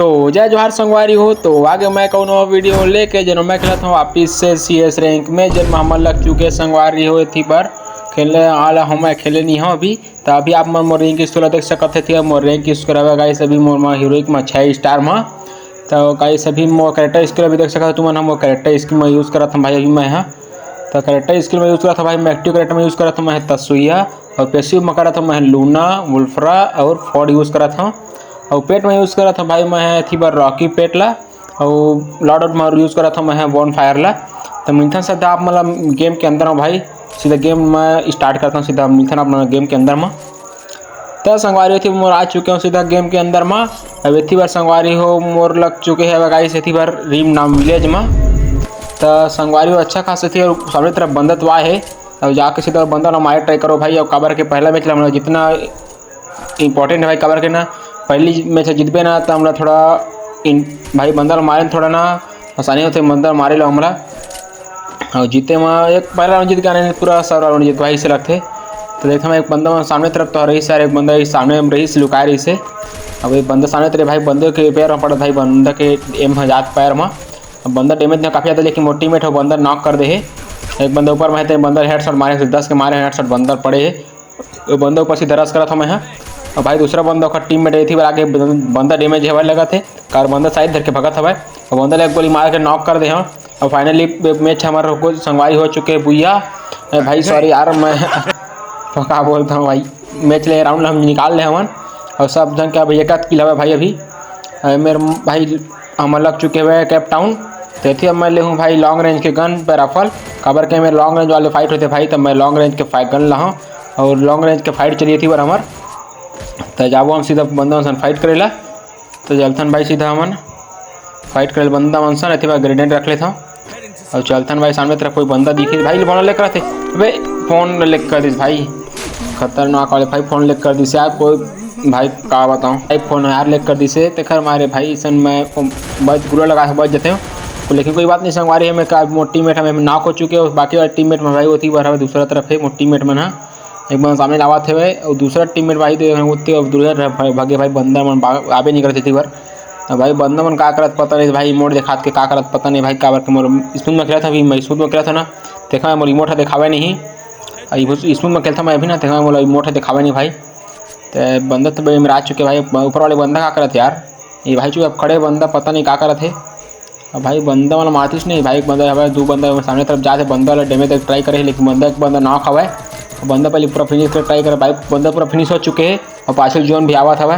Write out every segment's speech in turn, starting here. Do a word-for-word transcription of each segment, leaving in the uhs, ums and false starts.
तो जय जोहार संगवारी हो, तो आगे मैं कोनो वीडियो लेके, जेन मैं खेलत हूँ वापिस से सीएस रैंक में, जेन में हमन लग चुके संगवारी हो। एथी बर खेलने वाला हूँ मैं, खेले नहीं हूँ अभी। तो अभी आप मन मोर रैंक स्कोर देख सकत हे, मोर रैंक स्कोर हवे गाइस अभी मोर मा हीरोइक मा छः स्टार मा। तो गाइस अभी मोर कैरेक्टर स्किल अभी देख सकत हो तुमन, हम मोर कैरेक्टर स्किल में यूज़ करत हूँ भाई अभी मैं, हाँ। तो कैरेक्टर स्किल में यूज़ करत हूँ भाई, मैं एक्टिव कैरेक्टर में यूज़ करत हूँ मैं तसुइया, और पैसिव में करत हूँ मैं लूना, वुल्फ्रा और फॉड यूज़ करत हूँ। और पेट में यूज़ करत हूँ भाई मैं एथी बर रॉकी पेट ला, और लॉर्ड आउट में यूज़ करत हूँ मैं बॉनफायर ला। तो मिलथन सीधा आप मतलब गेम के अंदर में भाई, सीधा गेम में स्टार्ट करता हूँ, सीधा मिलथन आप मतलब गेम के अंदर में। त संगवारी हो, एथी मोर आ चुके हूँ सीधा गेम के अंदर मा। अब एथी बर संगवारी हो मोर लग चुके हे गाइस, एथी बर रिम नाम विलेज मा। त संगवारी हो अच्छा खास एथी और सामने तरफ बंदा तो आए हे। अब जाके सीधा बंदा ला मारे ट्राई करो भाई। अब काबर के पहला मैच ला हमला जितना इंपॉर्टेंट है भाई, काबर के ना पहली मैच जीतबे ना तो हमला थोड़ा इन, भाई बंदा ला मारे में थोड़ा ना आसानी होथे, बंदा मारे ला हमला। और जीते में एक पहला राउंड जीत के आने पूरा सब राउंड जीत भाई से लगथे। तो देखा मैं एक बंदा मन सामने तरफ तो रही सर, एक बंदा इस सामने में रही लुकाए रही से। अब एक बंदा सामने तरफ भाई, बंदे के पैर में पड़त भाई, बंदा के एम ह जात पैर में। अब बंदा डैमेज ना काफ़ी ज़्यादा, लेकिन मोर टीममेट हो बंदा नॉक कर दे हे। एक बंदा ऊपर में हे, ते बंदा हेडशॉट मारे, दस के मारे हेडशॉट बंदा पड़े हे। वो बंदा ऊपर सीधा रश करत हूँ मैं, हाँ। और भाई दूसरा बंदा ओकर टीममेट एथी बर आगे, बंदा डैमेज हेवय लगत हे, कार बंदा शायद धर के भगत हवय। और बंदा ले एक गोली मार के नॉक कर दे हूँ। और फाइनली मैच हमारा कुछ संगवारी हो चुके हैं भैया। ए भाई सॉरी यार, मैं का बोलता हूँ भाई, मैच ले राउंड हम निकाल ले हवन। और सब जन के अभी एक आध किल हवे भाई अभी। अ, मेरे भाई हम लग चुके हुए हैं कैप टाउन। तो एथी अब मैं लेहूँ भाई लॉन्ग रेंज के गन पे राफल, काबर के मेरे लॉन्ग रेंज वाले फाइट होते भाई, तब मैं लॉन्ग रेंज के फाइट गन लाहूँ। और लॉन्ग रेंज के फाइट चलिए थी बार हमार। तो जाबो हम सीधा बंदा मन सन फाइट करेला। तो चलथन भाई सीधा हमन फाइट करे बंदा मन सन, एथी बार ग्रेनेड रख लेथन। और चलथन भाई सामने तरफ कोई बंदा दिखे भाई, फोन लेकर आते। अबे फोन लेकर दिस भाई, खतरनाक वाले भाई फोन लेकर दिस यार। कोई भाई का बताऊँ भाई, फोन यार लेकर दिसे तेकर मारे भाई सन मैं बच गुला लगा के बच जाते हूँ। लेकिन कोई बात नहीं संगवारी है, मैं का मोर टीममेट हमें नॉक हो चुके हो, बाकी वाले टीममेट में भाई ओथी बार हवे दूसरा तरफ है मोर टीममेट मन हा। एक बार सामने लावत हवे और दूसरा टीममेट भाई तो ओते अब दूर रह भाई, भागे भाई बंदा मन बा-, आबे नहीं करते थी बार। अब भाई बंदा मन का करत पता नहीं भाई, मोड़ दिखात के का करत पता नहीं भाई, काबर के मोर स्मूथ में खेला था अभी, मैं स्मूथ में खेला था ना, देखा मोर इमोट दिखावे नहीं। स्मूथ में खेलता मैं अभी ना, देखा मोर इमोट दिखावे नहीं भाई। ते बंदा तो बड़े मेरा आ चुके भाई, ऊपर वाले बंदा का करत यार, ये भाई चुके अब खड़े बंदा पता नहीं का करत है। अब भाई बंदा वाला मारतीस नहीं भाई, एक बंदा हवे, दू बंदा सामने तरफ जात हे, बंदा वाला डैमेज तक ट्राई करे हे, लेकिन बंदा एक बंदा नॉक हवे। बंदा पहले पूरा फिनिश कर ट्राई करे भाई, बंदा पूरा फिनिश हो चुके हे और पाछल जोन भी आवत हवे।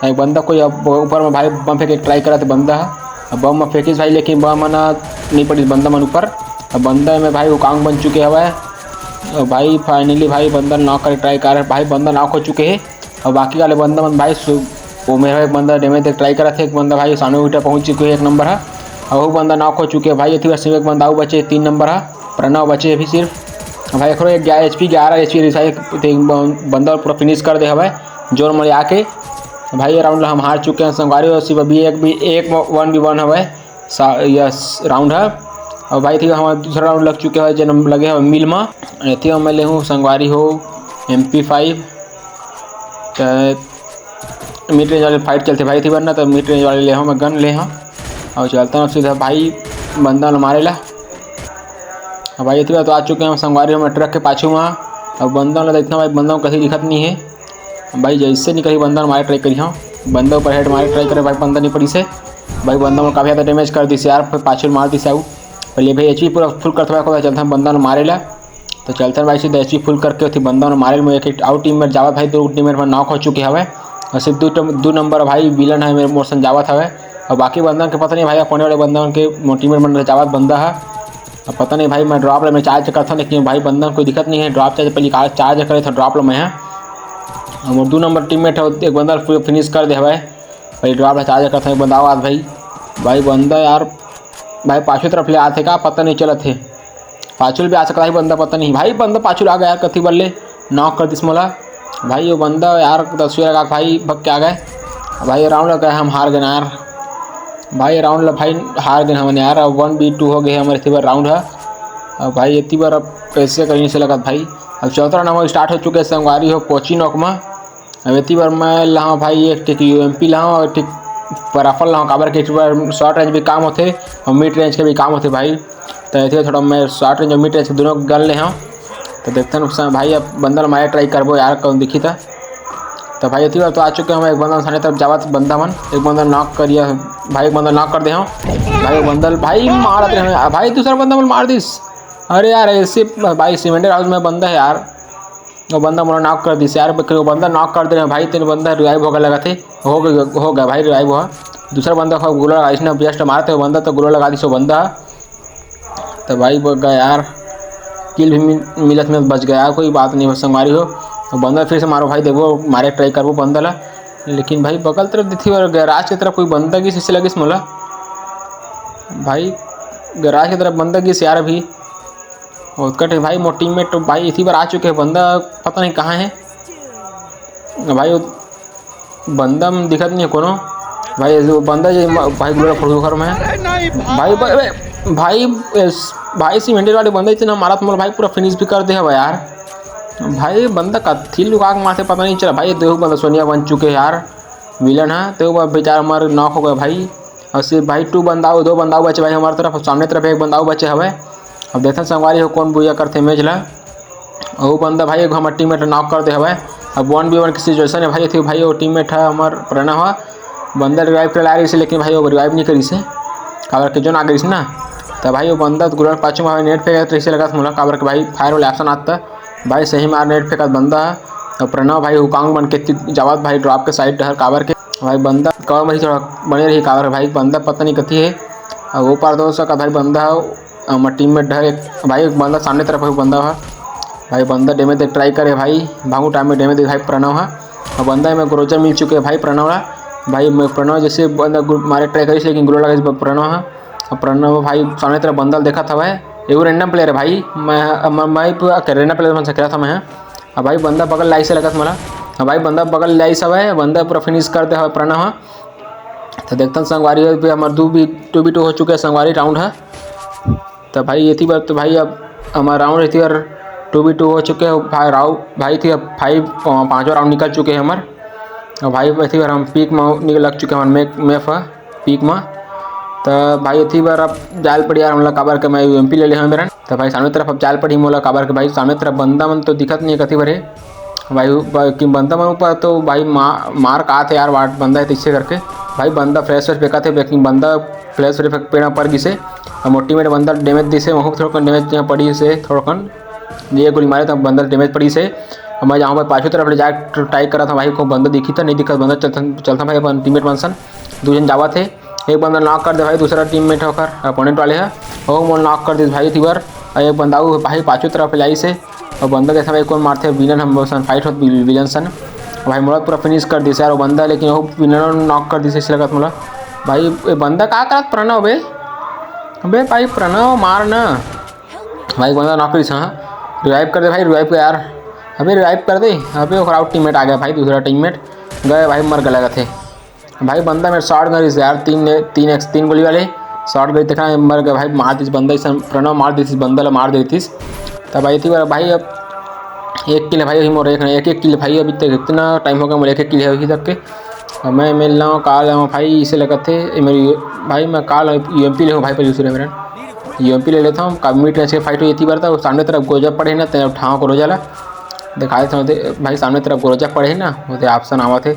एक बंदा कोई अब ऊपर में भाई बम फेंके ट्राई करत हे बंदा ह। अब बम में फेंकिस भाई, लेकिन बम मन नहीं पड़िस बंदा मन ऊपर। अब बंदा में भाई उकांग बन चुके हवे। और भाई फाइनली भाई बंदा नॉक करे ट्राई कर, भाई बंदा नॉक हो चुके हे। और बाकी वाले बंदा मन भाई सु-, वो मेरा एक बंदा डैमेज देख ट्राई करत हे, एक बंदा भाई सामने उठा पहुंच चुके हे एक नंबर हा। और वो बंदा नॉक हो चुके हे भाई, एथी बस एक बंदा अउ बचे तीन नंबर हा, प्रणव बचे अभी सिर्फ। भाई एकरो एक ग्या-, एचपी ग्यारह एचपी रिसाई ते एक ब-, बंदा पूरा फिनिश कर दे हवे जोर में आके। भाई ये राउंड ला हम हार चुके हैं संगवारी, और सिर्फ अभी एक भी एक वन भी वन हवे सा-, यस राउंड है। और भाई ठीक है हमारा दूसरा राउंड लग चुके हवे, जन लगे हवे मिल में। एथी में मैं लेहूँ संगवारी हो एम पी फाइव। तो मिड रेंज वाले फाइट चलते भाई थी वरना, तो मिड रेंज वाले ले हम गन ले हम। और चलता हूँ सीधा भाई बंदा ल मारे ला। अब भाई इतना तो आ चुके हैं हम संगवारी हम ट्रक के पाछू में। अब बंदा ल देखना भाई, बंदा कहीं दिखत नहीं है। अब भाई जैसे नहीं कहीं बंदा ल मारे ट्राई करी हम, बंदा ऊपर हेड मारे ट्राई करे भाई, बंदा नहीं पड़ी से। भाई बंदा में काफ़ी ज़्यादा डैमेज कर दिस यार, फिर पाछू मार दिस आऊ। पहले भाई एचपी पूरा फुल करते भाई, चलता हम बंदा ल मारे ला। तो चलथन भाई सीधा एचपी फुल करके ओथी बंदा मन मारे ल। मोर एक, एक आउट टीममेट जावत भाई, दो टीममेट मन नॉक हो चुके हवे। और सिर्फ दो टम-, दो नंबर भाई विलन है मेरे मोर संग जावत हवे। और बाकी बंदा के पता नहीं भाई, कोने वाले बंदा के मोर टीममेट मन जावत बंदा है। अब पता नहीं भाई, मैं ड्रॉप ले मैं चार्ज करता हूँ, लेकिन भाई बंदा कोई दिक्कत नहीं है, ड्रॉप चार्ज पहले का-, चार्ज करे था ड्रॉप ले मैं है। और मोर दो नंबर टीममेट है, एक बंदा पूरा फिनिश कर दे हवे। भाई ड्रॉप ले चार्ज करता हूँ, एक बंदा आवाज भाई, भाई बंदा यार भाई पाछू तरफ ले आथे का पता नहीं चलत हे। पाछू ले भी आ सकता है बंदा, पता नहीं भाई, बंदा पाछू ले आ गया यार, कथी बल्ले नॉक कर दिस मोला। भाई वो बंदा यार तस्वीर लगा के भाई भग के आ गए। भाई राउंड लगा हम हार गए यार। भाई राउंड ला भाई हार गए हमन यार। अब वन बी टू हो गए हमारे थी बार राउंड है। अब भाई इतनी बार अब कैसे कहीं से लगत भाई। अब चौथा राउंड हमारा स्टार्ट हो चुके हैं संगवारी हो कोची नोकमा। अब इतनी बार मैं लाऊं भाई एक टिक यूएमपी लाऊं और एक टिक पर राइफल लाऊँ, काबर कि एती बर शॉर्ट रेंज भी काम होथे और मिड रेंज के भी काम होथे भाई। तो एती थोड़ा मैं शॉर्ट रेंज और मिड रेंज के दोनों गन ले हूँ। तो देखते हैं नुकसान भाई, अब बंदा ल मारे ट्राई करबो यार, कौन दिखी था। तो भाई एती बार तो आ चुके हैं, एक बंदा सामने तरफ जावत, बंदा मन एक बंदा नॉक करिया भाई, एक बंदा नॉक कर दे हूँ भाई, एक बंदा भाई मारत रहे भाई, दूसरा बंदा मन मार दिस। अरे यार, ऐसे भाई सिमेंटेड हाउस में बंदा है यार, वो बंदा मोला नॉक कर दिस यार, वो बंदा नॉक कर दे रहे हैं भाई, तीन बंदा रिवाइव होगा लगा थे, हो गया, हो गया भाई रिवाइव हुआ। दूसरा बंदा को गोला लगा, इसने जस्ट मारा था वो बंदा, तो गोला लगा दिस वो बंदा। तो भाई बच गया यार, किल भी मिल-, मिलत में बच गया यार, कोई बात नहीं, बस संगवारी हो। तो बंदा फिर से मारो भाई, देखो मारे ट्राई करबो बंदा ला, लेकिन भाई बगल तरफ देखी और गैराज की तरफ कोई बंदा गिस ऐसे लगिस मोला भाई, गैराज की तरफ बंदा गिस यार अभी। और कट भाई मोर टीममेट तो भाई एती बार आ चुके हैं, बंदा पता नहीं कहाँ है भाई, वो बंदा में दिखत नहीं है कोनो भाई, जो बंदा जो म-, भाई गोला फोड़ घर में है। भाई भाई भाई, भाई, एस-, भाई सिमेंटेड वाले बंदा इतना मारत मोला भाई पूरा फिनिश भी कर दे हवा यार। भाई बंदा कत्थी लुका के मारथे पता नहीं चला भाई, देखो बंदा सोनिया बन चुके हैं यार, विलन है तो वो बेचारा हमारे नॉक हो गया भाई। और सिर्फ भाई टू बंदा, दो बंदा बचे भाई हमारे तरफ, सामने तरफ एक बंदा बचे हवे। अब देखते हैं संगवारी हो कौन बुया करथे मैच ला। वो बंदा भाई एक हमर टीममेट नॉक कर दे हवे। अब वन वी वन की सिचुएशन है भाई, एती भाई वो टीममेट है हमर प्रणव है, बंदा रिवाइव कर ला रही से, लेकिन भाई वो रिवाइव नहीं करी से, काबर के जोन आ गई से ना। तो भाई वो बंदा गुलाल पाछू में नेट फेंकत रही से लगा मोला, काबर के भाई फायर वाले ऑप्शन आता भाई, सही मार नेट फेंकत बंदा है। तो प्रणव भाई हुकांग बन के ति-, जावत भाई ड्रॉप के साइड डहर, काबर के भाई बंदा कवर में ही थोड़ा बने रही, काबर भाई बंदा पता नहीं कथी है। और वो पार दोस्त का भाई बंदा है, हमर टीममेट डहर एक भाई, एक बंदा सामने तरफ है, बंदा है भाई, बंदा डैमेज देख ट्राई करे भाई, भागू टाइम में डैमेज देख भाई प्रणव है। और बंदा में ग्रोजा मिल चुके हैं भाई प्रणव ला। भाई मैं प्रणव जैसे बंदा ग्रुप मारे ट्राई करिस, लेकिन ग्रो लगा प्रणव है। और प्रणव भाई सामने तरफ बंदा देखत हवय, एगो रैंडम प्लेयर है भाई, मैं, मैं, मैं पूरा रैंडम प्लेयर मन से खेलत हवं मैं। अब भाई बंदा बगल लाइस से लगत मोला, अब भाई बंदा बगल लाइस हवय, बंदा पूरा फिनिश कर दे हवय प्रणव ह। तो देखथन संगवारी हो, अभी हमर दू बी, टू बी टू हो चुके हे संगवारी राउंड ह। तो भाई एती बार तो भाई अब हमर राउंड एती बार टू बी टू हो चुके हे भाई, राउ-, भाई एती बार फाइव, अ, पाँचवा राउंड निकल चुके हे हमर। और भाई एती बार हम पीक में निकल लग चुके हे हमर मैप ह। पीक म। त भाई एती बार अब जाल पड़ी यार हमला, काबर के मैं यूएमपी ले ले हंव मेरन। त भाई सामने तरफ अब जाल पड़ी मोला, काबर के भाई सामने तरफ बंदा मन तो दिखत नहीं हे कती बरे। भाई, भाई कि बंदा मन ऊपर तो भाई मा-, मार का आथे यार, वाट बंदा हे तइसे करके। भाई बंदा फ्लैश फ्लैश फेंकत हे, लेकिन बंदा फ्लैश फ्लैश फेंक पेड़ म पर गिसे। अब मोर टीममेट बंदा डैमेज दिसे, वहू थोड़कन डैमेज यहाँ पड़ी से थोड़कन। ये गोली मारे त बंदा डैमेज पड़ी से। अब मैं जाऊँ भाई पाछू तरफ ले जाए ट्राई करत हंव भाई, को बंदा दिखी त नहीं दिखत, बंदा चलथन, चलथन भाई अपन टीममेट मन सन। दू झन जावत हे, एक बंदा नॉक कर दे भाई, दूसरा टीममेट ओकर अपोनेंट वाले ह, ओहू मोर नॉक कर दिस भाई एती बर। अउ एक बंदा अउ भाई पाछू तरफ ले आइस हे, अउ बंदा के समय कोन मारथे, विलन हम बसन फाइट होत वि-, विलन सन। भाई मोला पूरा फिनिश कर दिस यार वो बंदा, लेकिन वो विलन नॉक कर दिस अइसे लगत मोला। भाई ये बंदा का करत प्रणव बे? अबे भाई प्रणव मार ना। भाई बंदा नॉक करिस, हाँ रिवाइव कर दे भाई, रिवाइव कर यार। अबे रिवाइव कर दे। अबे ओकर आउट टीममेट आ गया भाई, दूसरा टीममेट गए भाई, मर गया लगत हे। भाई बंदा मेर शॉट गन यार, तीन ने, तीन एक्स, तीन गोली वाले शॉट गन देखा, मर गया भाई, मार दिस बंदा, इस प्रणव मार दिस, बंदा ला मार देतिस। तब भाई एती बार भाई अब एक किल हे भाई, अभी मोर एक, एक, एक किल हे भाई, अभी तक इतना टाइम हो गया मोर एक, एक किल हे अभी तक के। अब मैं, मैं लाऊँ, का लाऊँ भाई, इसे लगत हे, ये मेरी, भाई मैं का लाऊँ, यूएमपी ले हूँ भाई, पर दूसरे मेरन यूएमपी ले लेता हूँ। काफी मिड रेंज के फाइट हो एती बार, तो सामने तरफ ग्रोजा पड़े हे ना, तेन ठाव ग्रोजा ला दिखा देता हूँ भाई, सामने तरफ ग्रोजा पड़े हे ना, वो ऑप्शन आवत हे।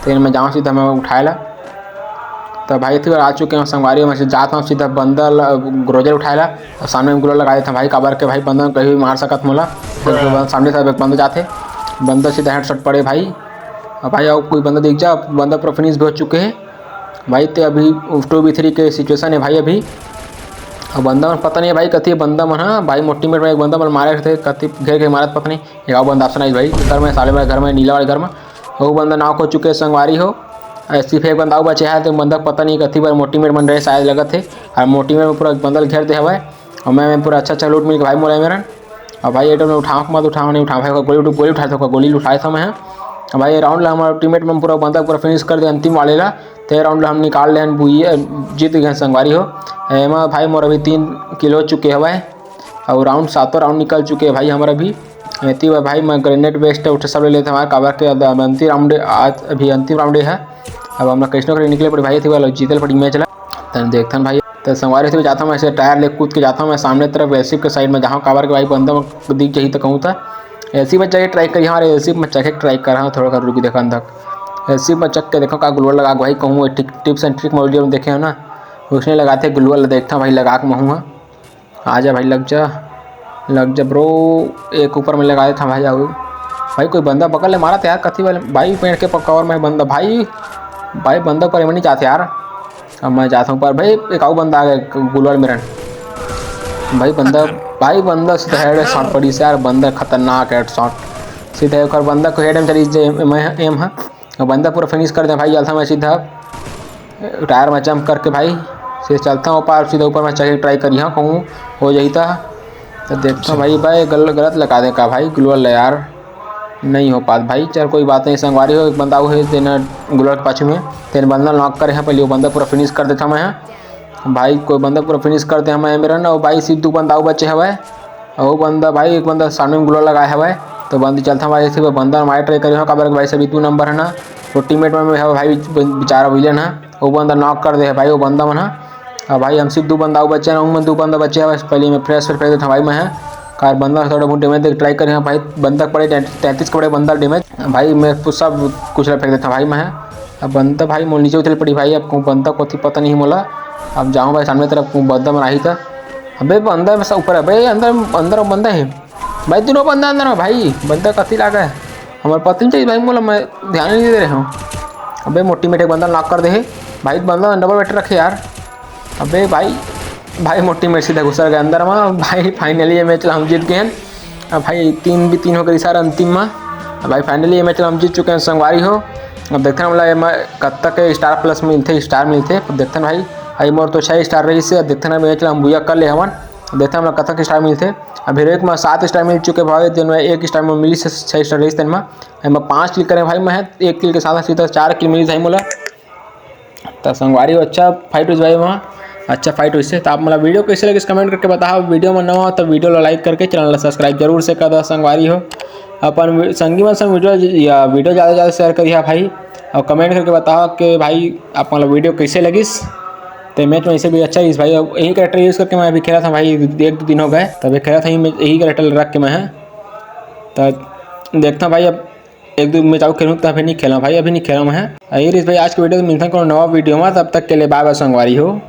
तेन मैं जाऊँ सीधा मैं उठाए ला। तो भाई एती बार आ चुके हंव संगवारी, मैं जात हंव सीधा बंदा ल-, ग्रोजा ल उठाए ला। और सामने में गोला लगा देता हूँ भाई, काबर के भाई बंदा कहीं भी मार सकत मोला। तो बंदा सामने से एक बंदा जाथे, बंदा सीधा हेडशॉट पड़े भाई। अब भाई अउ कोई बंदा दिख जा, बंदा पूरा फिनिश भी हो चुके हे भाई। ते अभी टू बी थ्री के सिचुएशन हे भाई अभी। अब बंदा मन पता नहीं हे भाई कथी बंदा मन, हाँ भाई मोर टीममेट में एक बंदा मन मारे थे, कथी घेर के मारत पता नहीं। एक अउ बंदा ऑप्शन आई भाई घर में, साले मेरे घर में, नीला वाले घर में। वो बंदा नॉक हो चुके हे संगवारी हो। अउ सिर्फ एक बंदा अउ बचे हे, तो बंदा पता नहीं कथी बर मोर टीममेट मन रहे शायद लगत हे। अउ मोर टीममेट में पूरा बंदा ल घेर दे हवय। अउ मैं, मैं पूरा अच्छा अच्छा लूट मिल के भाई मोला मेरन। अउ भाई एटो में उठाओ मत, उठाओ नहीं उठाओ भाई, गोली उठ-, गोली उठा दे, गोली उठाए था मैं। अउ भाई राउंड ला हमारा टीममेट में पूरा बंदा पूरा फिनिश कर दे अंतिम वाले ला। ते राउंड ला हम निकाल लेन, बुइया जीत गए संगवारी हो। एमा भाई मोर अभी तीन किल हो चुके हवय। अउ राउंड, सातों राउंड निकल चुके हे भाई हमर अभी। एती बर भाई मैं ग्रेनेड वेस्ट उठे सब ले लेते हमारे, काबर के अब अंतिम राउंड आज, अभी अंतिम राउंड हे। अब हमला कइसनो करके निकले पड़ी भाई, एती वाला जीतल पड़ी मैच ला। त देखथन भाई, त संगवारी से जाथन मैं, ऐसे टायर ले कूद के जाथन मैं सामने तरफ एलसीप के साइड में, जहाँ काबर के भाई बंदा मन दिख जाही त कहूँ त एलसीप में चढ़ के ट्राई करिहा, अउ एलसीप में चढ़ के ट्राई करहा, थोड़ा कर रुकी देखन तक एलसीप में चढ़ के देखो का ग्लूवाल लगा के भाई कहूँ टिप्स एंड ट्रिक वीडियो में देखे हो ना, उसने लगाथे ग्लूवाल, देखथन भाई लगा के महूँ हा। आजा भाई, लग जा, लग जा ब्रो। एक ऊपर में लगा देथन भाई। अउ भाई कोई बंदा बगल ले मारत हे यार, कती वाले भाई, पेड़ के प-, कवर में बंदा भाई, भाई बंदा ऊपर में नहीं जात यार। अब मैं जात हूँ ऊपर भाई, एक अउ बंदा आ गया ग्लूवाल मेरन भाई, बंदा, भाई बंदा सीधा हेड शॉट पड़ी से यार, बंदा खतरनाक हेड शॉट सीधा एक और बंदा को हेड में चली जे एम, एम हा। अउ बंदा पूरा फिनिश कर दे भाई, चलता मैं सीधा टायर में जंप करके भाई, सीधा चलता हूँ ऊपर, सीधा ऊपर में चढ़ के ट्राई करिहा कहूँ हो जाही त। त देखथन भाई, भाई गल-, गलत लगा दे का भाई ग्लूवाल यार, नहीं हो पात भाई। चल कोई बात नहीं संगवारी हो, एक बंदा अउ हे तेन ग्लूवाल के पाछू में, तेन बंदा नॉक करे हे पहले, वो बंदा पूरा फिनिश कर देथन मैं हा। भाई कोई बंदा पूरा फिनिश कर दे हवे मेरन, अउ भाई सिर्फ दू बंदा अउ बचे हवय। अउ बंदा भाई, एक बंदा सामने में ग्लूवाल लगाए हवय, त बंदा चलथन भाई, सिर्फ बंदा मारे ट्राई करे हो, काबर के भाई सभी दू नंबर है ना, वो टीममेट में हवय भाई, बेचारा विलेन है, वो बंदा नॉक कर दे है भाई, वो बंदा मन हा। अब भाई हम सिर्फ दू बंदा अउ बचे हैं, उनमें दू बंदा बचे हवय, पहले मैं फ्रेश फेंक देथन भाई मैं हा, कार बंदा थोड़ा बहुत डैमेज देके ट्राई करे हैं भाई, बंदा के पड़े तैंतीस के पड़े बंदा डैमेज भाई, मैं सब कुछ ला फेंक देथन भाई मैं हा। अब बंदा भाई मोर नीचे उतरे पड़ी भाई, अब कहूँ बंदा कोती पता नहीं मोला। अब जाऊँ भाई सामने तरफ, कहूँ बंदा मन आही त। अबे बंदा में से ऊपर, अबे अंदर, अंदर बंदा है भाई, तीनों बंदा अंदर में भाई, बंदा कती लागा है, हमारे पता नहीं चलिए भाई मोला, मैं ध्यान नहीं दे रहे हूँ। अबे मोटी मेटे बंदा नॉक कर दे है भाई, बंदा डबल बैठ रखे यार। अबे भाई, भाई मोटी मेट सीधा घुसर गए अंदर में भाई। फाइनली ये मैच ला हम जीत गए हैं। अब भाई तीन भी तीन हो गई सर अंतिम में। अब भाई फाइनली ये मैच ला हम जीत चुके हैं संगवारी हो। अब देखते हैं हमला एमा कत्ता के स्टार प्लस मिलथे, स्टार मिलथे। अब देखते हैं भाई, आई मोर तो छः स्टार रही से। अब देखते हैं मैच ला हम बुया कर ले हवन। अब देखते हैं हमला कत्ता के स्टार मिलथे। अब हीरो एक में सात स्टार मिल चुके भाई, दिन में एक स्टार में मिली से छः स्टार रही दिन में। एमा पाँच किल करे भाई मैं, एक किल के साथ सीधा चार किल मिली भाई मोला। त संगवारी हो, अच्छा फाइट होइस भाई वहाँ, अच्छा फाइट होइस। त आप मोला वीडियो कैसे लगिस कमेंट करके बताओ। वीडियो में नवा हो तो वीडियो ला लाइक करके चैनल ला सब्सक्राइब जरूर से कर दो संगवारी हो। अपन वी-, संगी मन संग वीडियो या वीडियो ज़्यादा से ज़्यादा शेयर करिहा भाई, और कमेंट करके बताओ कि भाई आप मोला वीडियो कैसे लगिस। तो मैच में ऐसे भी अच्छा इस भाई, अब यही कैरेक्टर यूज़ करके मैं अभी खेला था भाई, एक दो दिन हो गए, तब खेला था यही, यही कैरेक्टर रख के मैं है। तो देखता भाई, अब एक दो मैच अउ खेलूँ, तो अभी नहीं खेला भाई, अभी नहीं खेला मैं। यही रहिस भाई आज के वीडियो, मिलता हूँ कोनो नवा वीडियो में, तब तक के लिए बाय बाय संगवारी हो।